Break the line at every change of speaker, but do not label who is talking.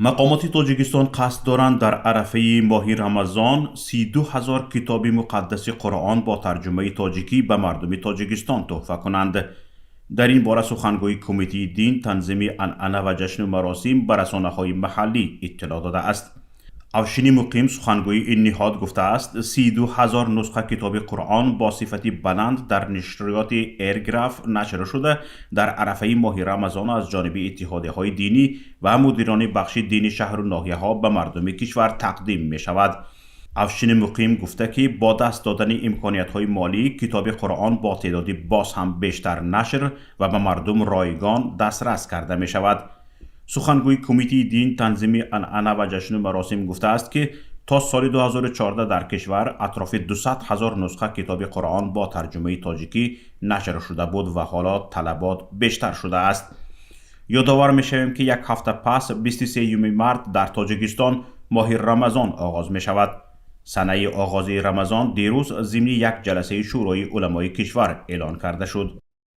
Мақомоти Тоҷикистон қасд доранд дар арафаи моҳи Рамазон 32 000 китоби муқаддаси Қуръон бо тарҷумаи тоҷикӣ ба мардуми Тоҷикистон тӯҳфа кунанд. Дар ин бора сухангӯи Кумитаи дин, танзими анъана ва ҷашну маросим ба расонаҳои маҳаллӣ иттилоъ додааст. Афшини Муқим, сухангӯи ин ниҳод, гуфтааст, 32 000 нусха китоби Қуръон бо сифати баланд дар нишриёти Эрграф нашр шуда, дар арафаи моҳи Рамазон аз ҷониби иттиҳодияҳои динӣ ва мудирони бахши дини шаҳру ноҳияҳо ба мардуми кишвар тақдим мешавад. Афшини Муқим гуфта, ки бо даст додани имкониятҳои молӣ китоби Қуръон бо теъдоди боз ҳам бештар нашр ва ба мардум ройгон дастрас карда мешавад. Сухангӯи Кумитаи дин, танзими анъана ва ҷашну маросим гуфтааст, ки то соли 2014 дар кишвар атрофи 200 ҳазор нусха китоби Қуръон бо тарҷумаи тоҷикӣ нашр шуда буд ва ҳоло талабот бештар шудааст. Ёдовар мешавем, ки як ҳафта пас, 23 март, дар Тоҷикистон моҳи Рамазон оғоз мешавад. Санаи оғози Рамазон дирӯз зимни як ҷаласаи Шӯрои уламои кишвар эълон карда шуд.